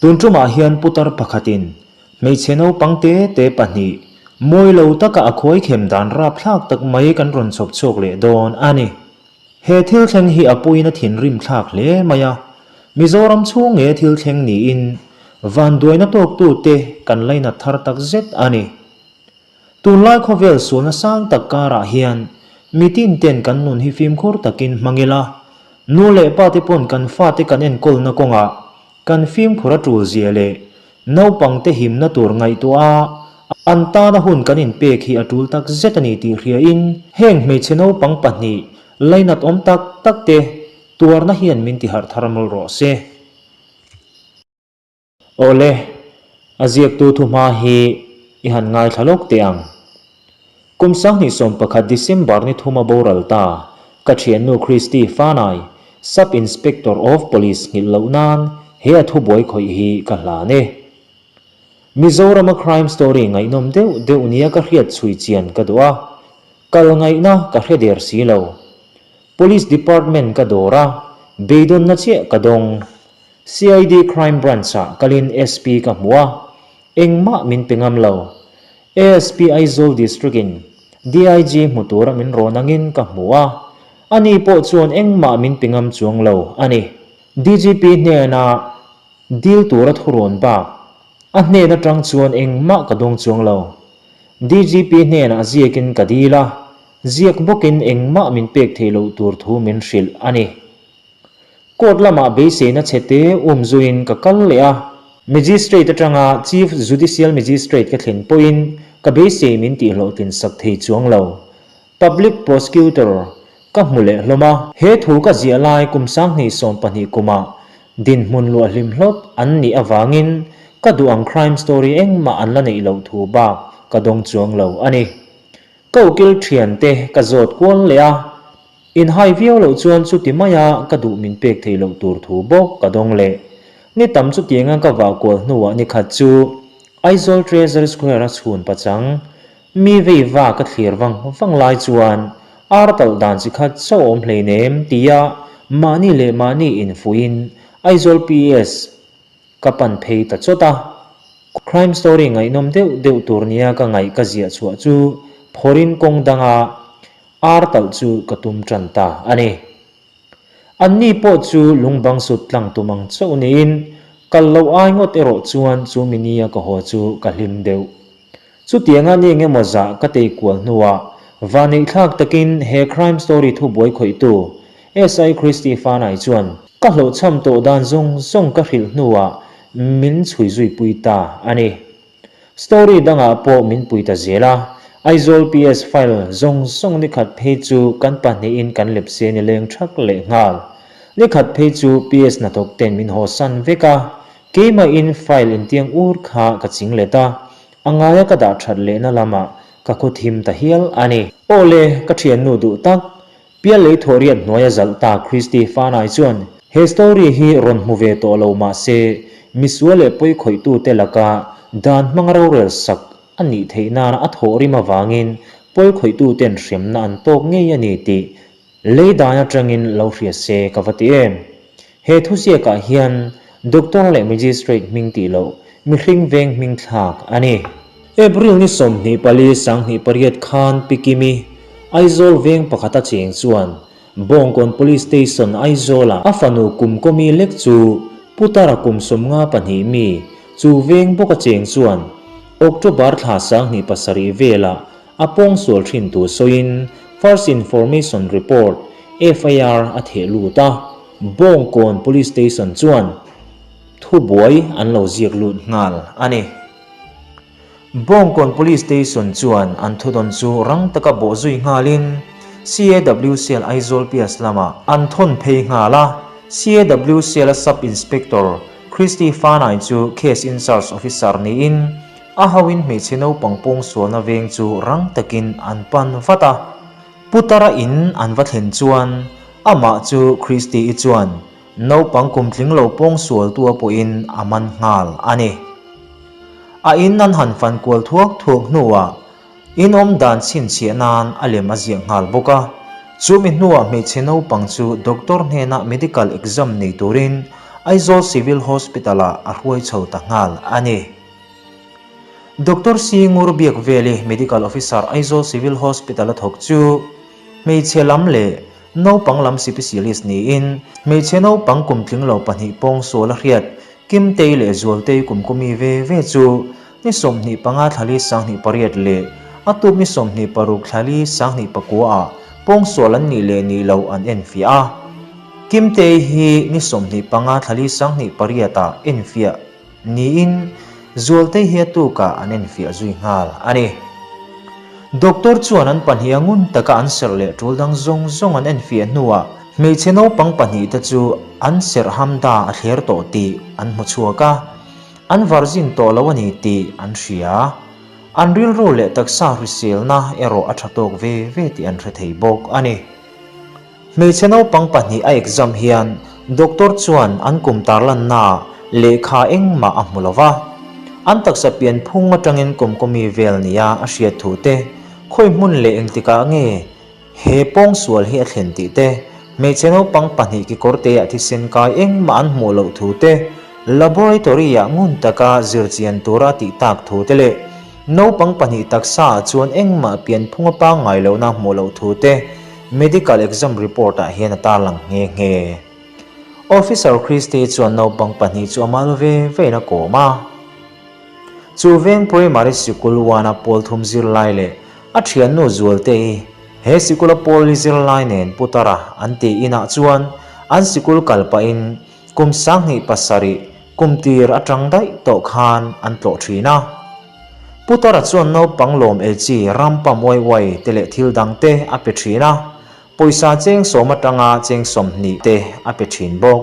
Tun tumah hian putar pakhatin hmeichhe naupang te te pahnih mawi lo taka a khuaikhem dan rapthlak tak mai kan rawn chhawp chhuak leh dawn a ni. He thil thleng hi a puiin a thinrim thlak hle mai a, Mizoram chhung nge thil thleng niin vanduaina tawktute kan lainat thar tak zet a ni. Tunlai khawvel sualna sang tak karah hian mitin ten kan nun hi fimkhur takin hmang ila, nu leh pa te pawn kan fate kan enkawlna kawngah kan fimkhur a tul zia leh naupang te himna tur ngaihtuah a an tana hun kan inpek hi a tul tak zet a ni tih hriain heng hmeichhe naupang pahnih lainat awm tak tak te tuarna hian min tiharh thar mawlh rawh se. Awle, a ziaktu thuhma hi i han ngaithla lawk teh ang. Kum 2011 December ni thuma boral ta, ka thiannu Christy Fanai, Sub Inspector of Police nghilh loh nan he a thubuai khawih hi ka hlan e. Mizorama crime story ngaihnawm deuh deuh nia ka hriat chhui chian ka duh a, kal ngaihna ka hre der si lo. Police Department ka dawr a, beidawnna chiah ka dawng. CID Crime Branch-ah kalin SP ka hmu a, engmah min pe ngam lo. ASP Aizawl District-in DIG hmu tura min rawn angin ka hmu a, ani pawh chuan engmah min pe ngam chuang lo a ni. DGP hnena dil tura thurawn bak a hnen atang chuan engmah ka dawng chuang lo. DGP hnenah ziakin ka dil a, ziak bawkin engmah min pek theih loh tur thu min hrilh a ni. Court lamah beiseina chhe te um zuiin ka kal leh a, Magistrate atanga Chief Judicial Magistrate ka thlen pawhin ka beisei min tihhlawhtlin sak thei chuang lo. Public Prosecutor ka hmu leh hlawm a. He thu ka ziah lai kum 2012 kumah dinhmun luah hlim hlawt an nih avangin ka duh ang crime story engmah an la neih loh thu bak ka dawng chuang lo a ni. Ka ukil thiante ka zawt kual leh a. Inhai viau loh chuan chuti maia ka duh min pek theih loh tur thu bawk ka dawng leh. Ni tam chutianga ka vah kual hnuah ni khat chu Aizawl Treasury Square-a chhun pachang mi vei va ka thlir vang vang lai chuan ar talh dan chi khat chauh awm hleinem tia mahni leh mahni infuihin Aizawl PS ka pan phei ta chawt a. Crime story ngaihnawm deuh deuh tur nia ka ngaih ka ziah chhuah chu phawrin kawng danga Ar talh chu ka tum tan ta a ni. Anni pawh chu lungbang sut tlang tum ang chauh niin, kal loh ai ngawt erawh chuan chu minia ka haw chu ka hlim deuh. Chutianga ni engemaw zah ka tei kual hnuah vaneihthlak takin he crime story thubuai khawihtu SI Christy Fanai chuan ka hlawhchham tawh dan zawng zawng ka hrilh hnuah min chhui zuipui ta a ni. Story dangah pawh min pui ta zel a, Aizawl PS file zawng zawng nikhat phei chu kan pahnihin kan lepse ni leng thak leh nghal. Nikhat phei chu PS hnathawk ten min haw san vek a, keimahin file intiang ur kha ka ching let a, a ngaia ka dah that lehna lamah ka khaw thim ta hial a ni. Aw le, ka thiannu duh tak, Pial lei thawhriat hnuaia zalh ta Christy Fanai chuan he story hi rawn hmu ve tawh lo mah se, misual leh pawi khawihtute laka dan hmanga rorel sak a nih theih nana a thawhrim avangin pawi khawihtuten hremna an tawk ngei a ni tih lei dan atangin lo hria se ka va ti em. He thuziakah hian Doctor leh Magistrate hming tih loh mihring veng hming thlak a ni. April ni 24 18 khan Pi Kimi, Aizawl veng pakhata cheng chuan Bawngkawn Police Station Aizawla a fanu kum kawmi lek chu Putara kum 52 mi chu veng bawka cheng chuan October thla 27 velah a pawngsual thin tu sawiin First Information Report, FIR, a theh lut a, Bawngkawn Police Station chuan thubuai an lo ziak lut nghal a ni. Bawngkawn Police Station chuan an thudawn chu rang taka bawh zui nghalin CAW Cell Aizawl PS lamah an thawn phei nghal a, CAW Cell-a Sub Inspector Christy Fanai chu Case In-Charge Officer niin A hoin hmeichhe naupang pawngsualna veng chu rang takin an pan vat a. Putara in an va thlen chuan amah chu Christy-i chuan naupang kumtling lo pawngsualtua pawhin a man nghal a ni. A in an han fan kual thuak thuak hnuah in awm dan chhinchhiah nan a lem a ziah nghal bawk a. Chumi hnuah hmeichhe naupang chu doctor hnena medical exam nei turin. Aizawl Civil Hospital-ah a hruai chho ta nghal a ni. Doctor C. Ngurbiakveli, Medical Officer, Aizawl Civil Hospital-a thawk chu hmeichhe lam leh naupang lam sipisialist niin hmeichhe naupang kum tling lo pahnih pawngsual a hriat Kimtei leh Zualtei kumkumi ve ve chu ni 25 thlali 28 leh a tuk ni 26 thlali 24 ah pawngsual an nih leh nih loh an enfiah a. Kimtei hi ni 25 thlali 28 ah enfiah niin Zualtei hi a tukah an enfiah zui nghal a ni. Doctor chuan an pahniha ngun taka an serh leh tul dang zawng zawng an enfiah hnuah hmeichhe naupang pahnihte chu an serh hamda a thler tawh tih an hmu chhuak a, an virgin tawh lo a ni tih an hria. An rilru leh taksa hriselna erawh a tha tawk ve ve tih an hre thei bawk a ni. Hmeichhe naupang pahnih a exam hian doctor chuan an kum tarlannaah lehkha engmah a hmu lo va. An taksa pianphung atangin kumkawmi vel nia a hriat thu te, khawi hmun leh engtikah nge he pawngsual hi a thlen tih te, hmeichhe naupang pahnih kekawrteah thisen kai engmah an hmuh loh thu te, laboratory-ah ngun taka zirchian tura a tih tak thu te leh naupang pahnih taksaah chuan engmah pianphung a pangngai lohna hmuh loh thu te, Medical exam report ah hian a tarlang nghe nghe. Officer Christy chuan naupang pahnih chu a mal ve vein a kawm a. Chu veng primary sikul one a pawl thum zirlai leh a thiannu Zualtei he sikula pawl li zirlai nen Putara an tih inah chuan an sikul kal pahin kum 27 kum tir atang daih tawh khan an tlawh thin a. Putara chuan naupang lawm ei chi rampam uai uai te leh thil dang te a pe thin a, pawisa cheng sawm atanga cheng 20 te a pe thin bawk.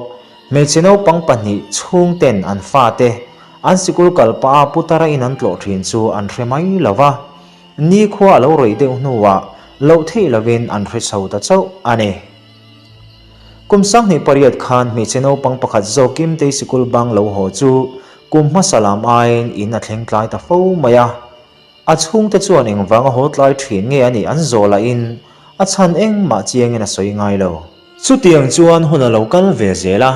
Hmeichhe naupang pahnih chhung ten an fate an sikul kal pah a Putara in an tlawh thin chu an hre mai lo va, nikhua a lo rei deuh hnuah loh theih lovin an hre chho ta chauh a ni. Kum 28 khan hmeichhe naupang pakhat zawk Kimtei sikul bang lo haw chu Kum hmasa lam aiin in a thleng tlai ta fo mai a, a chhungte chuan engvang a haw tlai thin nge a nih an zawh lahin a chhan engmah chiangin a sawi ngai lo. Chutiang chuan hun a lo kal ve zel a,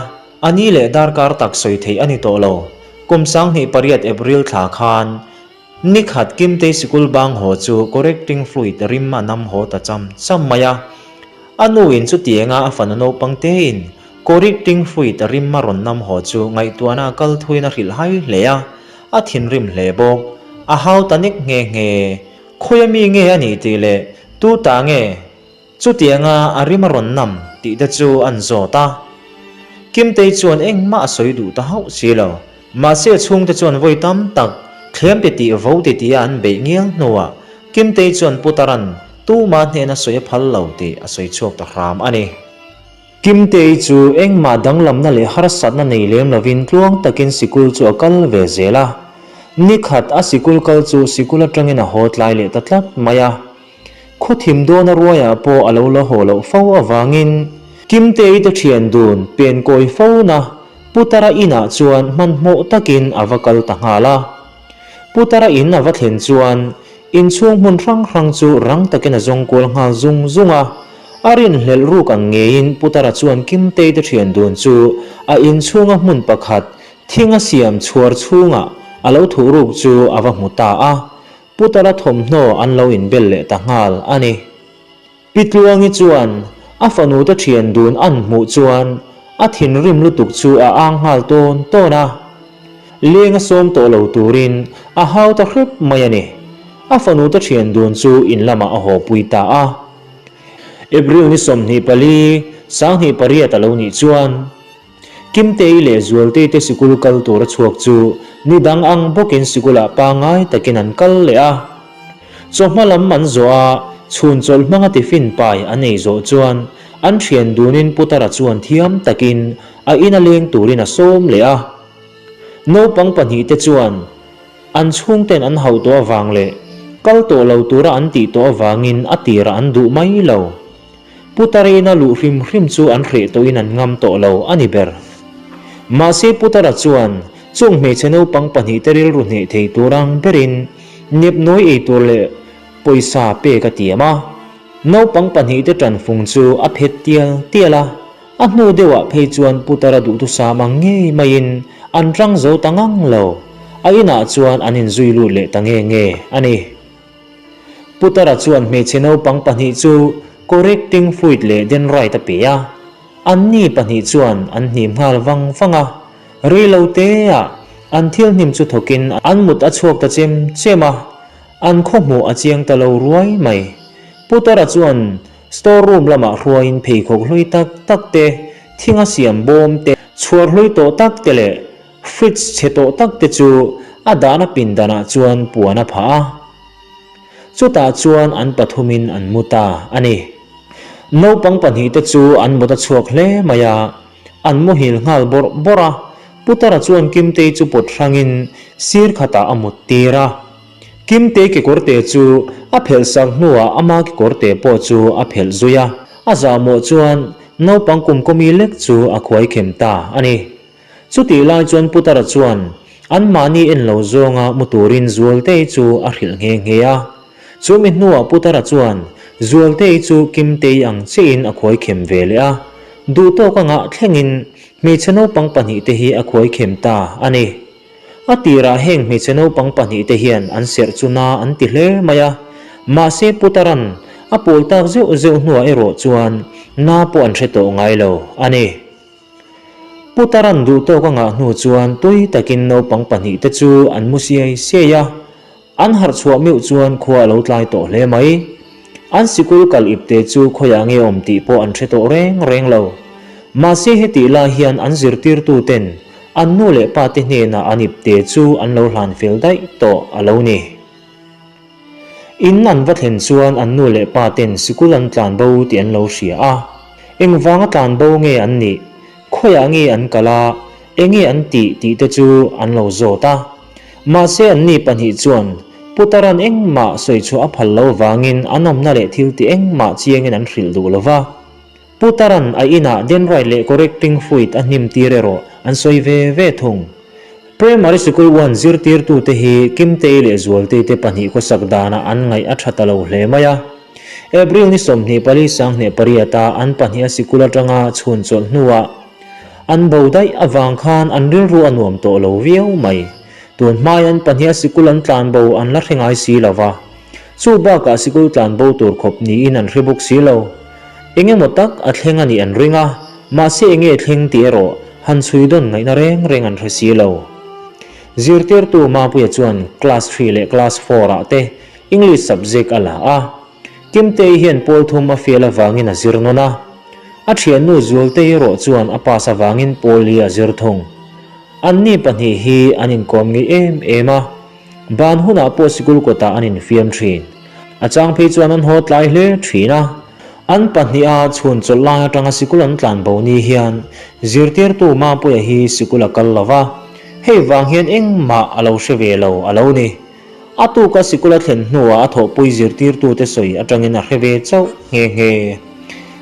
a ni leh darkar tak sawi theih a ni tawh lo. Kum 28 April thla khan Nikhat Kimtei sikul bang haw chu correcting fluid rim a nam haw ta cham cham mai a. A nuin chutianga a fanu naupang tein correcting fluid rim a rawn nam haw chu ngaihtuahna a kal thuin a hrilh hai hle a, a thinrim hle bawk. A hau ta nek nghe nghe. Khawi a mi nge a nih tih leh tu ta nge? Chutianga a rim a rawn nam tih te chu an zawt a. Kimtei chuan engmah a sawi duh ta hauh si lo. Mahse a chhungte chuan vawi tam tak thlem ti tih vo ti tia an beih ngial hnuah Kimtei chuan Putaran tuma hnena sawi a phal lo tih a sawi chhuak ta hram a ni. Kimtei chu engmah danglamna leh harsatna nei lem lovin tluang takin sikul chu a kal ve zel a. Nikhat a sikul kal chu sikul atangin a haw tlai leh ta tlat mai a. Khawthim dawna ruaiah pawh a lo la haw loh fo avangin Kimtei te thian dun pen kawi fona Putara inah chuan hmanhmawh takin a va kal ta nghal a. Putara in a va thlen chuan inchhung hmun hrang hrang chu rang takin a zawng kual nghal zung zung a. A rinhlelh ruk ang ngeiin Putara chuan Kimtei te thian dun chu a inchhunga hmun pakhat thinga siam chhuar chhungah a lo thuh ruk chu a va hmu ta a. Putara thawmhnaw an lo inbel leh ta nghal a ni. Pi Tluangi chuan a fanute thian dun an hmuh chuan a thinrim lutuk chu a ang nghal tawn tawn a. Leng a sawm tawh lo turin a hau ta hrep mai a ni. A fanute thian dun chu in lamah a haw pui ta a. April ni 24, 28 a lo nih chuan, Kimtei leh Zualtei te sikul kal tur a chhuak chu ni dang ang bawkin sikulah pangngai takin an kal leh a. Chawhma lam an zawh a, chhun chawlh hmanga tiffin pai an ei zawh chuan an thian dunin Putara chuan thiam takin a ina leng turin a sawm leh a. Naupang pahnih te chuan an chhungten an hauh tawh avang leh kal tawh lo tura an tih tawh avangin a tirah an duh mai lo. Putara ina luh hrim hrim chu an hreh tawhin an ngam tawh lo a ni ber. Mahse Putara chuan chung hmeichhe naupang pahnihte rilru hneh thei tur ang berin nepnawi ei tur leh pawisa pek a tiam a. Naupang pahnihte tanfung chu a phet tial tial a. A hnu deuhah phei chuan Putara duhthusam ang ngei maiin an rang zo ta ngang lo. A inah chuan an inzui lut leh ta nge nge a ni. Putara chuan hmeichhe naupang pahnih chu correcting fluid leh denrite a pe a. Anni pahnih chuan an hnim nghal vang vang a. Rei lo teah an thil hnim chu thawkin an mut a chhuak ta chem chem a. An khaw hmuh a chiang ta lo ruai mai. Putara chuan store room lamah hruaiin pheikhawk hlui tak tak te, thinga siam bawm te, chhuar hlui tawh tak te leh fridge chhe tawh tak te chu a dahna pindanah chuan puan a phah a. Chutah chuan an pathumin an mu ta a ni. Naupang pahnihte chu an mut a chhuak hle mai a, an muhil nghal bawrh bawrh a. Putara chuan Kimtei chu pawt hrangin sir khatah a mut tir a. Kimtei kekawrte chu a phelh sak hnuah ama kekawrte pawh chu a phelh zui a, a zahmawh chuan naupang kum kawmi lek chu a khuai khem ta a ni. Chutih lai chuan Putara chuan anmahni en lo zawnga mu turin Zualtei chu a hrilh nghe nghe a. Chu mi hnuah Putara chuan Zualtei chu Kimtei ang chiahin a khuai khem ve leh a, duhtawk anga thlengin hmeichhe naupang pahnihte hi a khuai khem ta a ni. A tirah heng hmeichhe naupang pahnihte hian an serh chu na an ti hle mai a, mahse Putaran a pawl tak zeuh zeuh hnuah erawh chuan na pawh an hre tawh ngai lo a ni. Putaran duh tawk a ngah hnu chuan tui takin naupang pahnihte chu an mu siai siai a, An harh chhuah meuh chuan khua a lo tlai tawh hle mai. An sikul kal ipte chu khawiah nge awm tih pawh an hre tawh reng reng lo. Mahse hetih lai hian an zirtirtu ten an nu leh pa te hnenah an ipte chu an lo hlan fel daih tawh a lo ni. In an va thlen chuan an nu leh pa ten sikul an tlan bo tih an lo hria a. Engvanga tlan bo nge an nih? Khawiah nge an kal a? Enge an tih tih te chu an lo zawt a. Mahse anni pahnih chuan Putaran engmah sawi chhuah a phal lo vangin an awmna leh thil ti engmah chiangin an hrilh duh lo va. Putaran a inah Denrite leh Correcting Fluid a hnim tir erawh an sawi ve ve thung. Primary Sikul One zirtirtute hi Kimtei leh Zualtei te pahnih khawsak danah an ngaih a tha ta lo hle mai a. April ni 24 18 a an pahniha sikul atanga chhun chawlh hnuah An bo daih avang khan an rilru a nuam tawh lo viau mai. Tun hmai an pahniha sikul an tlan bo an la hre ngai si lo va. Chu bakah sikul tlan bo tur khawp niin an hre bawk si lo. Eng emaw tak a thleng a nih an ring a, mahse eng nge thleng tih erawh han chhui dawn ngaihna reng reng an hre si lo. Zirtirtu Mapuia chuan class three leh class four ah te English subject a la a. Kimtei hian pawl thum a fial avangin a zir nawn a. A thiannu Zualtei erawh chuan a pass avangin pawl hi a zir thung. Anni pahnih hi an inkawm ngei em em a, ban hunah pawh sikul kawtah an infiam thin. A chang phei chuan an haw tlai hle thin a. An pahniha chhun chawlh lai atanga sikul an tlan bo ni hian zirtirtu Mapuia hi sikul a kal lo va, hei vang hian engmah a lo hre ve lo a lo ni. A tuka sikul a thlen hnuah a thawhpui zirtirtute sawi atangin a hre ve chauh nghe nghe.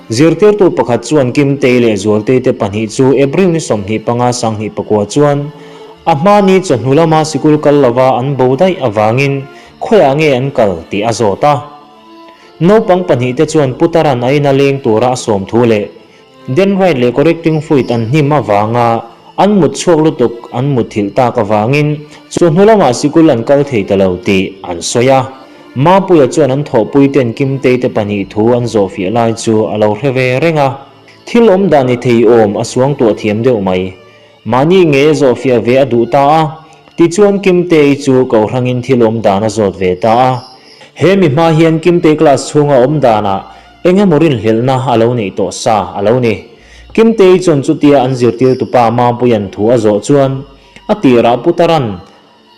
Zirtirtu pakhat chuan Kimtei leh Zualtei te pahnih chu April ni 25 29 chuan a hmani chawhnu lama sikul kal lova an bo daih avangin khawiah nge an kal tih a zawt a. Naupang pahnihte chuan Putaran a ina leng tura a sawm thu leh Denrite leh correcting fluid an hnim avanga an mut chhuak lutuk an mutthilh tak avangin chu hnu lamah sikul an kal thei ta lo tih an sawi a. Mapuia chuan an thawhpui ten Kimtei te pahnih thu an zawhfiah lai chu a lo hre ve reng a. Thil awm dan ni thei awm a suangtuah thiam deuh mai. Mahni nge zawhfiah ve a duh ta a, tichuan Kimtei chu kohrangin thil awm dan a zawt ve ta a. He mi hma hian Kimtei class chhunga awm danah eng emaw rinhlelhna a lo neih tawh sa a lo ni. Kimtei chuan chutia an zirtirtupa Mampuia'n thu a zawh chuan a tirah Putaran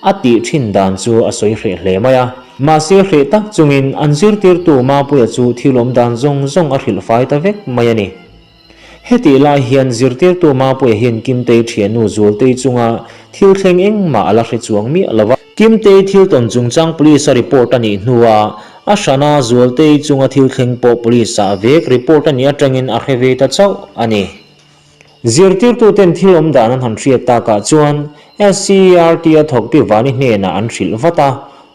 a tih thin dan chu a sawi hreh hle mai a. Mahse hreh tak chungin an zirtirtu Mapuia chu thil awm dan zawng zawng a hrilh fai ta vek mai a ni. Hetih lai hian zirtirtu Mapuia hian Kimtei thiannu Zualtei chunga thil thleng engmah a la hre chuang miah lo va. Kimtei thil tawn chungchang police a report a nih hnuah a hrana Zualtei chunga thil thleng pawh police ah vek report a nih atangin a hre ve ta chauh a ni. Zirtirtuten thil awm dan an han hriat takah chuan SCERT a thawktu Vani hnenah an hrilh vat a,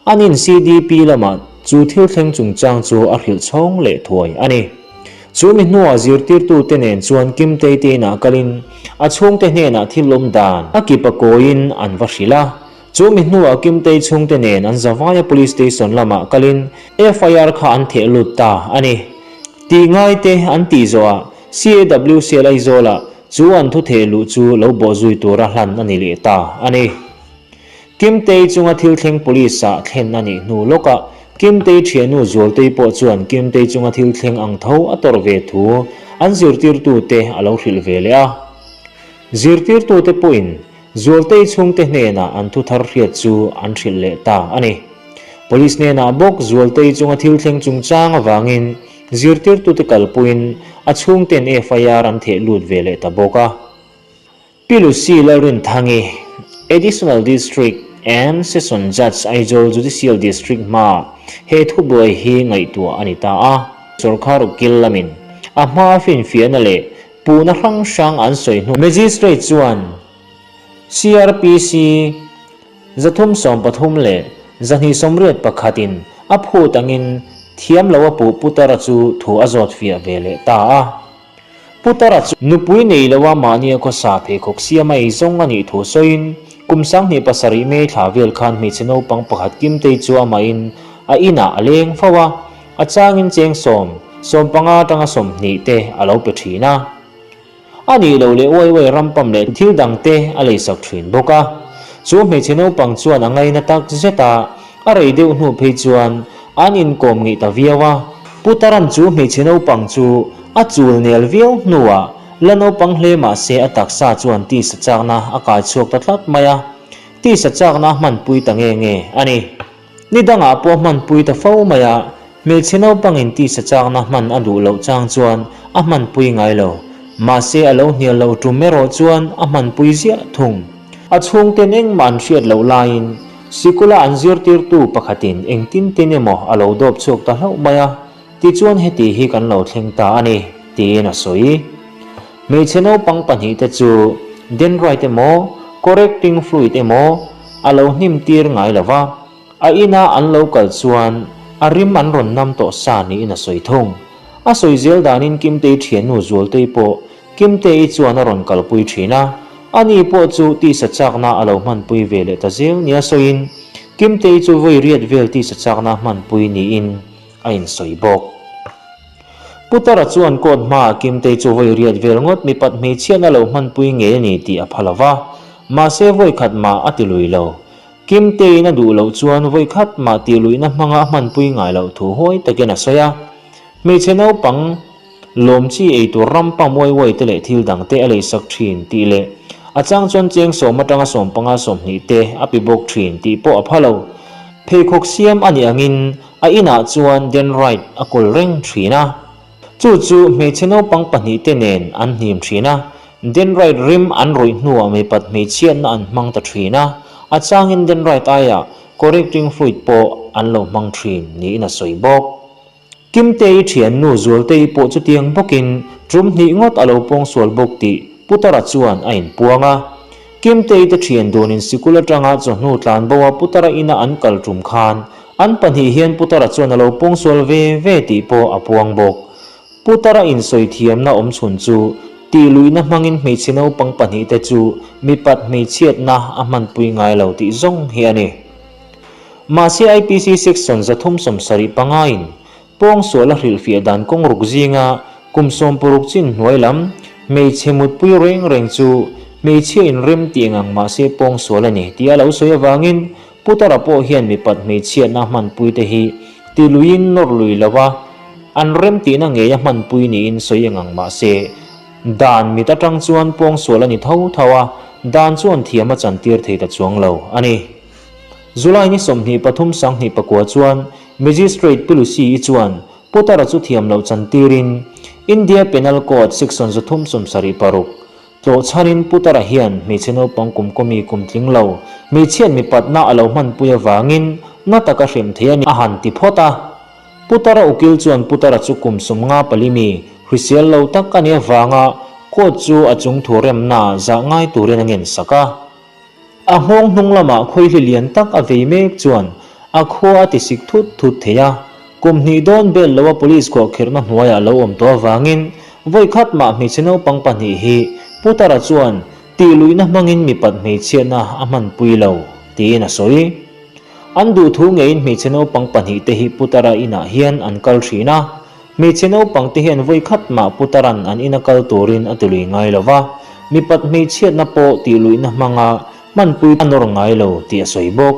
Anin CDP lamah chu thil thleng chungchang chu a hrilh chhawng leh thuai a ni. Chu mi hnuah zirtirtute nen chuan Kimtei te inah kalin a chhungte hnenah thil awm dan a kip a kawiin an va hrilh a. Chu mi hnuah Kimtei chhungte nen an zavaia Police Station lamah kalin FIR kha an theh lut ta a ni. Tih ngaite an tih zawhah CAWCL Aizawlah chu an thu theh luh chu lo bawhzui tura hlan a ni leh ta a ni. Kimtei chunga thil thleng police ah thlen a nih hnu lawkah Kimtei thiannu Zualtei pawh chuan Kimtei chunga thil thleng ang tho a tawrh ve thu an zirtirtute a lo hrilh ve leh a. Zirtirtute pawhin Zualtei chhungte hnenah an thu thar hriat chu an hrilh leh ta a ni. Police hnenah bawk Zualtei chunga thil thleng chungchang avangin zirtirtute kalpuiin a chhungten FIR an theh lut ve leh ta bawk a. Pi Lucy Lalrinthangi, Additional District and Session Judge Aizawl Judicial District hmaah he thubuai hi ngaihtuah a ni ta a. Sorkar ukil lamin a hmaa finfiahna leh puhna hrang hrang an sawi hnu. Magistrate chuan CRPC 313 leh 281 in a phut angin thiam lo a puh Putara chu thu a zawt fiah ve leh ta a. Putara chu nupui nei loa mahnia khawsa pheikhawk siam a ei zawng a nih thu sawiin, kum 2007 May thla vel khan hmeichhe naupang pakhat Kimtei chu amahin a inah a leng fo a, a changin cheng sawm, 15 atanga 20 te a lo pe thin a. A nih loh leh uai uai rampam leh thil dang te a leisak thin bawk a. Chu hmeichhe naupang chuan a ngaina tak zet a, A rei deuh hnu phei chuan an inkawm ngeih ta viau a. Putaran chu hmeichhe naupang chu a chul nel viau hnuah la naupang hle mah se a taksa chuan tisa chakna a kai chhuak ta tlat mai a, tisa chakna a hmanpui ta nge nge a ni. Ni dangah pawh hmanpui ta fo mai a, hmeichhe naupangin tisa chakna hman a duh loh chang chuan a hmanpui ngai lo. Mahse a lo hnial loh tum erawh chuan a hmanpui ziah thung. A chhungten engmah an hriat loh laiin Sikula an zirtirtu pakhatin engtin tin emaw a lo dawp chhuak ta hlauh mai a, tichuan heti hi kan lo thleng ta a ni, tiin a sawi. Hmeichhe naupang pahnihte chu dendrite emaw, correcting fluid emaw a lo hnim tir ngai lo va, a ina an lo kal chuan a rim an rawn nam tawh sa niin a sawi thung. A sawi zel danin Kimtei thiannu Zualtei pawh Kimte-i chuan a rawn kalpui thin a, ani pawh chu tisa chakna a lo hmanpui ve leh ta zel nia sawiin Kimte-i chu vawi riat vel tisa chakna hmanpui niin a insawi bawk. Putara chuan court hmaah Kimte-i chu vawi riat vel ngawt mipat hmeichhiatna lo hmanpui ngei a ni tih a pha lo va, mahse vawi khat mah a ti lui lo. Kimte-in a duh loh chuan vawi khat mah tih luihna hmanga a hmanpui ngai loh thu huai takin a sawi a, hmeichhe naupang, Lawm chi ei tur ram pam uai uai te leh thil dang te a leisak thin tih leh a chang chuan cheng sawm atanga 15 20 te a pi bawk thin tih pawh a pha lo. Pheikhawk siam a nih angin a inah chuan Denrite a kawl reng thin a. Chu chu hmeichhe naupang pahnih te nen an hnim thin a, Denrite rim an rawih hnuah mipat hmeichhiatna an hmang ta thin a, a changin Denrite aiah correcting fluid pawh an lo hmang thin niin a sawi bawk. Kimtei thiannu Zualtei pawh chutiang bawkin tum hnih ngawt a lo pawngsual bawk tih Putara chuan a inpuang a. Kimtei te thian dunin sikul atanga chawhnu tlan bo a Putara ina an kal tum khan an pahnih hian Putara chuan a lo pawngsual ve ve tih pawh a puang bawk. Putara insawi thiamna awm chhun chu tih luihna hmangin hmeichhe naupang pahnihte chu mipat hmeichhiatna a hmanpui ngai lo tih zawng hi a ni. Mahse IPC Section 375 in pawngsual a hrilhfiah dan kawng ruk zinga kum 60 chin hnuai lam hmeichhe mutpui reng reng chu hmeichhia in rem tih engang mahse pawngsual a ni tih a lo sawi avangin Putara pawh hian mipat hmeichhiatna hmanpui te hi ti luiin nawr lui lo a, an rem tihna ngei a hmanpui niin sawi engang mahse dan mit atang chuan pawngsual a ni tho tho a, dan chuan thiam a chantir thei ta chuang lo a ni. July ni 23 2009 chuan Magistrate Pi Lucy-i chuan Putara chu thiam loh chantirin India Penal Code Section 376 tlawh chhanin Putara hian hmeichhe naupang kum kawmi kum tling lo hmeichhiat mipatna a lo hmanpui avangin na taka hrem thei a ni a han ti phawt a. Putara ukil chuan Putara chu kum 54 mi hrisel lo tak a nih avanga court chu a chungthu remna zah ngai turin a ngensak a. A nghawng hnung lamah khawihli lian tak a vei mek chuan a khua a tisik thut thut thei a. Kum hnih dawn bel loa police khuahkhirhna hnuaiah lo awm tawh avangin vawi khat mah hmeichhe naupang pahnih hi Putara chuan tihluihna hmangin mipat hmeichhiatna a hmanpui lo, tiin a sawi. An duhthu ngeiin hmeichhe naupang pahnihte hi Putara inah hian an kal thin a, hmeichhe naupangte hian vawi khat mah Putaran an ina kal turin a tilui ngai lo va, mipat hmeichhiatna pawh tihluihna hmanga hmanpui a nawr ngai lo tih a sawi bawk.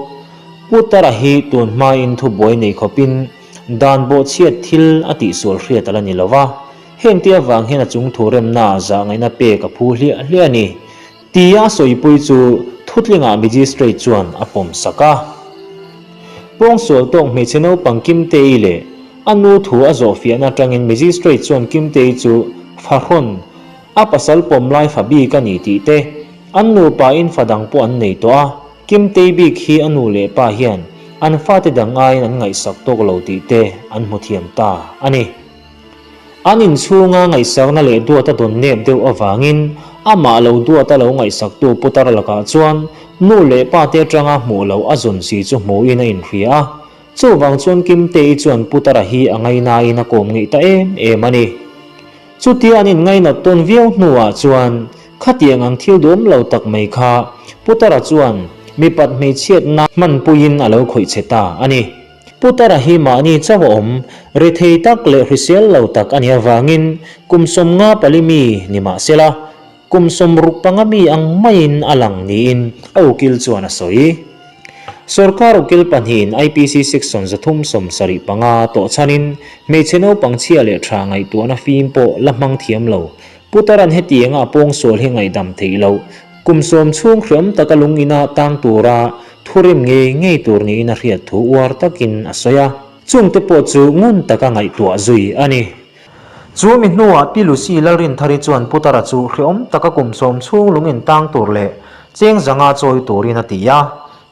Putara hi tun hmain thubuai nei khawpin dan bawhchhiat thil a tihsual hriat a la ni lo va, hengte avang hian a chung thu remnaah zahngaihna pek a phu hliah hliah a ni. Tia a sawipui chu thutlingah Magistrate chuan a pawm sak a. Pawngsual tawk hmeichhe naupang Kimtei leh a nu thu a zawhfiahna atangin Magistrate chuan Kimtei chu fahrawn a pasal pawm lai fa bik a ni tih te, an nupa in fa dang pawh an nei tawh a, Kimtei bik hi a nu leh pa hian an fate dang aiin an ngaihsak tawk lo tih te an hmu thiam ta a ni. An inchhunga ngaihsakna leh duat a dawn nep deuh avangin amah lo duat a lo ngaihsaktu putar lakah chuan nu leh pa te atanga hmuh loh a zawn si chu hmuhin a inhria a. Chuvang chuan Kimtei chuan putara hi a ngainain a kawm ngeih ta em em a ni. Chutia an inngainat tawn viau hnuah chuan khatiang ang thil duam lo tak mai kha putara chuan mipat hmeichhiatna hmanpuiin a lo khawih che ta a ni. Putara hi mahni chauh a awm, rethei tak leh hrisel lo tak a nih avangin kum 54 mi ni mah sela, kum 65 mi ang maiin a lang niin a ukil chuan a sawi. Sorkar ukil pahnihin IPC section 375 tawh chhanin hmeichhe naupang chhia leh tha ngaihtuahna fim pawh la hmang thiam lo. Putara'n hetianga a pawngsual hi ngaihdam theih loh. Kum sawm chhung hriawm taka lung ina tang tura thurim ngei ngei tur niin a hriat thu uar takin a sawi a. Chungte pawh chu ngun taka ngaihtuah zui a ni. Chu mi hnuah Pi Lucy Lalrinthari chuan Putara chu hriawm taka kum sawm chhung lung in tang tur leh cheng zanga chawi turin a ti a.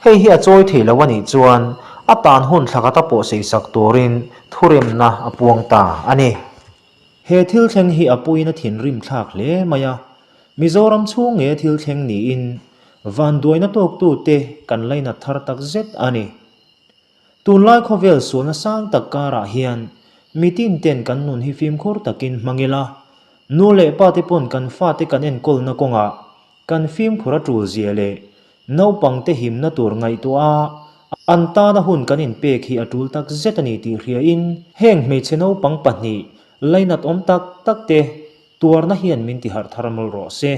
Hei hi a chawi thei lo a nih chuan a tan hun thla khat a pawh seisak turin thuremna a puang ta a ni. He thil thleng hi a puiin a thinrim thlak hle mai a, Mizoram chhung nge thil thleng niin vanduaina tawktute kan lainat thar tak zet a ni. Tunlai khawvel sualna sang tak karah hian mitin ten kan nun hi fimkhur takin hmang ila, nu leh pa te pawn kan fate kan enkawlna kawngah kan fimkhur a tul zia leh naupangte himna tur ngaihtuah a an tana hun kan inpek hi a tul tak zet a ni tih hriain heng hmeichhe naupang pahnih lainat awm tak tak te tuarna hian min tiharh thar mawlh rawh se.